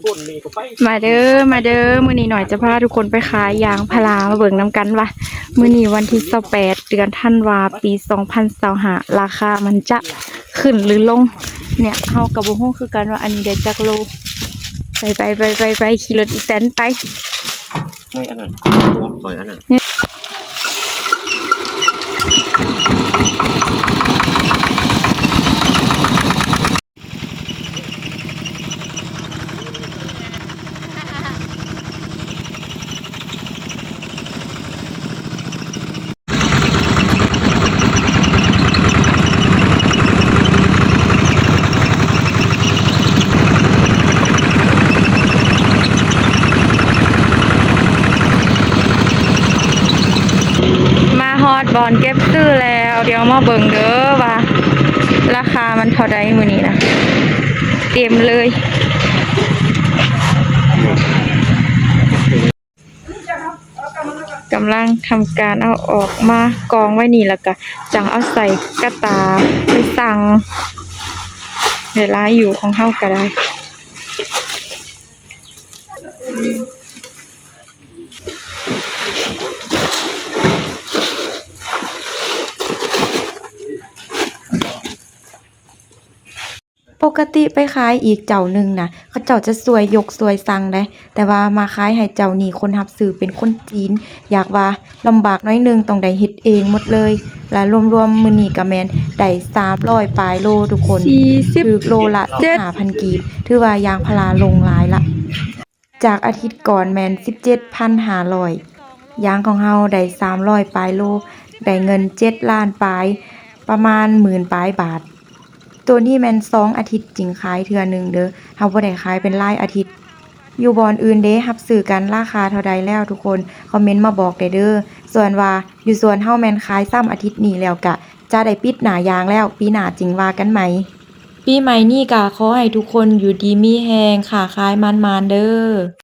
ຄົນນີ້ກໍໄປ ມາເດີ ມາເດີ ມື້ນີ້ໜ້ອຍຈະພາທຸກຄົນໄປຂາຍຢາງພາລາ ມາເບິ່ງນຳກັນວ່າ ມື້ນີ້ວັນທີຊາວແປດ ເດືອນທັນວາ ປີສອງພັນຊາວຫ້າ ລາຄາມັນຈະຂຶ້ນຫຼືລົງ ເນຍ ເຮົາກໍບໍ່ຮູ້ຄືກັນວ່າອັນນີ້ໄດ້ຈັກໂລ. ໄປ ໄປ ໄປ ໄປ ໄປ ຂີ່ລົດອີແຕນໄປ. ໃນອັນນັ້ນ ອັນນັ້ນ ມາຮອດບ່ອນເກັບຊື້ແລ້ວ ດຽວມາເບິ່ງເດີວ່າລາຄາມັນເທົ່າໃດມື້ນີ້ນະ ເຕັມເລີຍ. ກຳລັງທຳການເອົາອອກມາກອງໄວ້ນີ້ ແລ້ວກະຈັ່ງເອົາໃສ່ກະຕ່າໄປສັ່ງ ໄດ້ຫຼາຍຢູ່ ຂອງເຮົາກະໄດ້. ປົກກະຕິໄປຂາຍອີກເຈົ້າໜຶ່ງນະ ເຂົາເຈົ້າຈະຊ່ວຍຍົກຊ່ວຍຊັ່ງເດ້ ແຕ່ວ່າມາຂາຍໃຫ້ເຈົ້ານີ້ ຄົນຮັບຊື້ເປັນຄົນຈີນ ຢາກວ່າລຳບາກໜ້ອຍໜຶ່ງ ຕ້ອງໄດ້ເຮັດເອງໝົດເລີຍ ລະລວມໆມື້ນີ້ກະແມ່ນໄດ້ສາມຮ້ອຍປາຍໂລທຸກຄົນ ຖືກໂລລະສິບຫ້າພັນກີບ ຖືວ່າຢາງພາລາລົງຫຼາຍລະ. ຈາກອາທິດກ່ອນແມ່ນສິບເຈັດພັນຫ້າຮ້ອຍ ຢາງຂອງເຮົາໄດ້ສາມຮ້ອຍປາຍໂລ ໄດ້ເງິນເຈັດລ້ານປາຍ ປະມານໝື່ນປາຍບາດ. ໂຕນີ້ແມ່ນສອງອາທິດຈຶ່ງຂາຍເທື່ອໜຶ່ງເດີ ເຮົາບໍ່ໄດ້ຂາຍເປັນລາຍອາທິດ. ຢູ່ບ່ອນອື່ນເດ ຮັບຊື້ກັນລາຄາເທົ່າໃດແລ້ວ ທຸກຄົນຄອມເມັນມາບອກແດ່ເດີ. ສ່ວນວ່າຢູ່ສວນເຮົາແມ່ນຂາຍຊ້ຳອາທິດນີ້ແລ້ວກະຈະໄດ້ປິດໜ້າຢາງແລ້ວ ປີໜ້າຈຶ່ງວ່າກັນໃໝ່. ປີໃໝ່ນີ້ກະຂໍໃຫ້ທຸກຄົນຢູ່ດີມີແຮງ ຄ້າຂາຍໝານໆເດີ.